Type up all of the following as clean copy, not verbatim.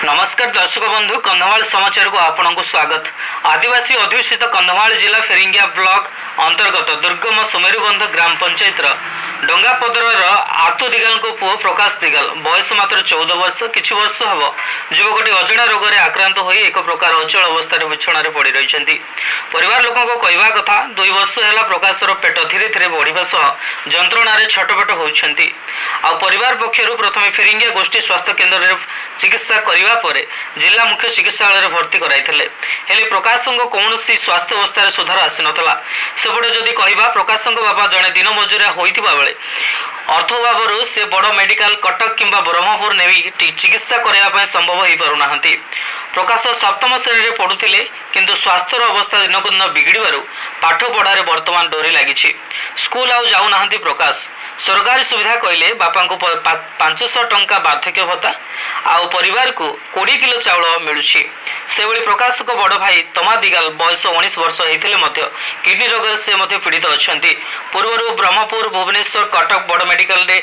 ନମସ୍କାର ଦର୍ଶକ ବନ୍ଧୁ, କନ୍ଧମାଳ ସମାଚାରକୁ ଆପଣଙ୍କୁ ସ୍ୱାଗତ। ଆଦିବାସୀ ଅଧ୍ୟୁଷିତ କନ୍ଧମାଳ ଜିଲ୍ଲା ଫିରିଙ୍ଗିଆ ବ୍ଲକ ଅନ୍ତର୍ଗତ ଦୁର୍ଗମ ସୁମେରୁବନ୍ଧ ଗ୍ରାମ ପଞ୍ଚାୟତର ଡଙ୍ଗାପଦରର ଆତୁ ଦିଗାଲଙ୍କ ପୁଅ ପ୍ରକାଶ ଦିଗାଲ, ବୟସ ମାତ୍ର 14 ବର୍ଷ। କିଛି ବର୍ଷ ହେବ ଯୁବକଟି ଅଜଣା ରୋଗରେ ଆକ୍ରାନ୍ତ ହୋଇ ଏକ ପ୍ରକାର ଅଚଳ ଅବସ୍ଥାରେ ବିଛଣାରେ ପଡ଼ି ରହିଛନ୍ତି। ପରିବାର ଲୋକଙ୍କ କହିବା କଥା, 2 ବର୍ଷ ହେଲା ପ୍ରକାଶର ପେଟ ଧୀରେ ଧୀରେ ବଢ଼ିବା ସହ ଯନ୍ତ୍ରଣାରେ ଛଟପଟ ହେଉଛନ୍ତି। ଆଉ ପରିବାର ପକ୍ଷରୁ ପ୍ରଥମେ ଫିରିଙ୍ଗିଆ ଗୋଷ୍ଠୀ ସ୍ୱାସ୍ଥ୍ୟ କେନ୍ଦ୍ରରେ ଚିକିତ୍ସା କରିବା ପରେ ଜିଲ୍ଲା ମୁଖ୍ୟ ଚିକିତ୍ସାଳୟରେ ଭର୍ତ୍ତି କରାଇଥିଲେ। ହେଲେ ପ୍ରକାଶଙ୍କ କୌଣସି ସ୍ୱାସ୍ଥ୍ୟ ଅବସ୍ଥାରେ ସୁଧାର ଆସିନଥିଲା। ସେପଟେ ଯଦି କହିବା, ପ୍ରକାଶଙ୍କ ବାପା ଜଣେ ଦିନ ମଜୁରିଆ ହୋଇଥିବା ବେଳେ ଅର୍ଥ ଅଭାବରୁ ସେ ବଡ଼ ମେଡିକାଲ କଟକ କିମ୍ବା ବ୍ରହ୍ମପୁର ନେଇ ଚିକିତ୍ସା କରିବା ପାଇଁ ସମ୍ଭବ ହୋଇପାରୁନାହାନ୍ତି। ପ୍ରକାଶ ସପ୍ତମ ଶ୍ରେଣୀରେ ପଢୁଥିଲେ, କିନ୍ତୁ ସ୍ୱାସ୍ଥ୍ୟର ଅବସ୍ଥା ଦିନକୁ ଦିନ ବିଗିଡ଼ିବାରୁ ପାଠ ପଢ଼ାରେ ବର୍ତ୍ତମାନ ଡୋରି ଲାଗିଛି। ସ୍କୁଲ ଆଉ ଯାଉନାହାନ୍ତି ପ୍ରକାଶ। ସରକାରୀ ସୁବିଧା କହିଲେ ବାପାଙ୍କୁ 500 ଟଙ୍କା ବାର୍ଦ୍ଧକ୍ୟ ଭତ୍ତା ଆଉ ପରିବାରକୁ 20 କିଲୋ ଚାଉଳ ମିଳୁଛି। ସେଭଳି ପ୍ରକାଶଙ୍କ ବଡ଼ ଭାଇ ତମା ଦିଗାଲ, ବୟସ 19 ବର୍ଷ ହେଇଥିଲେ ମଧ୍ୟ କିଡନୀ ରୋଗରେ ସେ ମଧ୍ୟ ପୀଡ଼ିତ ଅଛନ୍ତି। ପୂର୍ବରୁ ବ୍ରହ୍ମପୁର, ଭୁବନେଶ୍ୱର, କଟକ ବଡ଼ ମେଡିକାଲରେ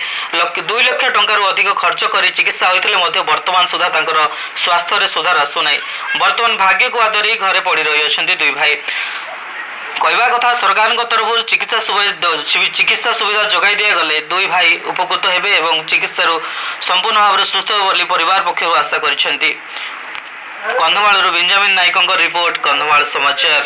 2 ଲକ୍ଷ ଟଙ୍କାରୁ ଅଧିକ ଖର୍ଚ୍ଚ କରି ଚିକିତ୍ସା ହୋଇଥିଲେ ମଧ୍ୟ ବର୍ତ୍ତମାନ ସୁଦ୍ଧା ତାଙ୍କର ସ୍ୱାସ୍ଥ୍ୟରେ ସୁଧାର ଆସୁନାହିଁ। ବର୍ତ୍ତମାନ ଭାଗ୍ୟକୁ ଆଦରି ଘରେ ପଡ଼ି ରହିଅଛନ୍ତି ଦୁଇ ଭାଇ। କହିବା କଥା, ସରକାରଙ୍କ ତରଫରୁ ଚିକିତ୍ସା ସୁବିଧା ଯୋଗାଇ ଦିଆଗଲେ ଦୁଇ ଭାଇ ଉପକୃତ ହେବେ ଏବଂ ଚିକିତ୍ସାରୁ ସମ୍ପୂର୍ଣ୍ଣ ଭାବରେ ସୁସ୍ଥ ହେବ ବୋଲି ପରିବାର ପକ୍ଷରୁ ଆଶା କରିଛନ୍ତି। କନ୍ଧମାଳରୁ ବେଞ୍ଜାମିନ ନାୟକଙ୍କ ରିପୋର୍ଟ, କନ୍ଧମାଳ ସମାଚାର।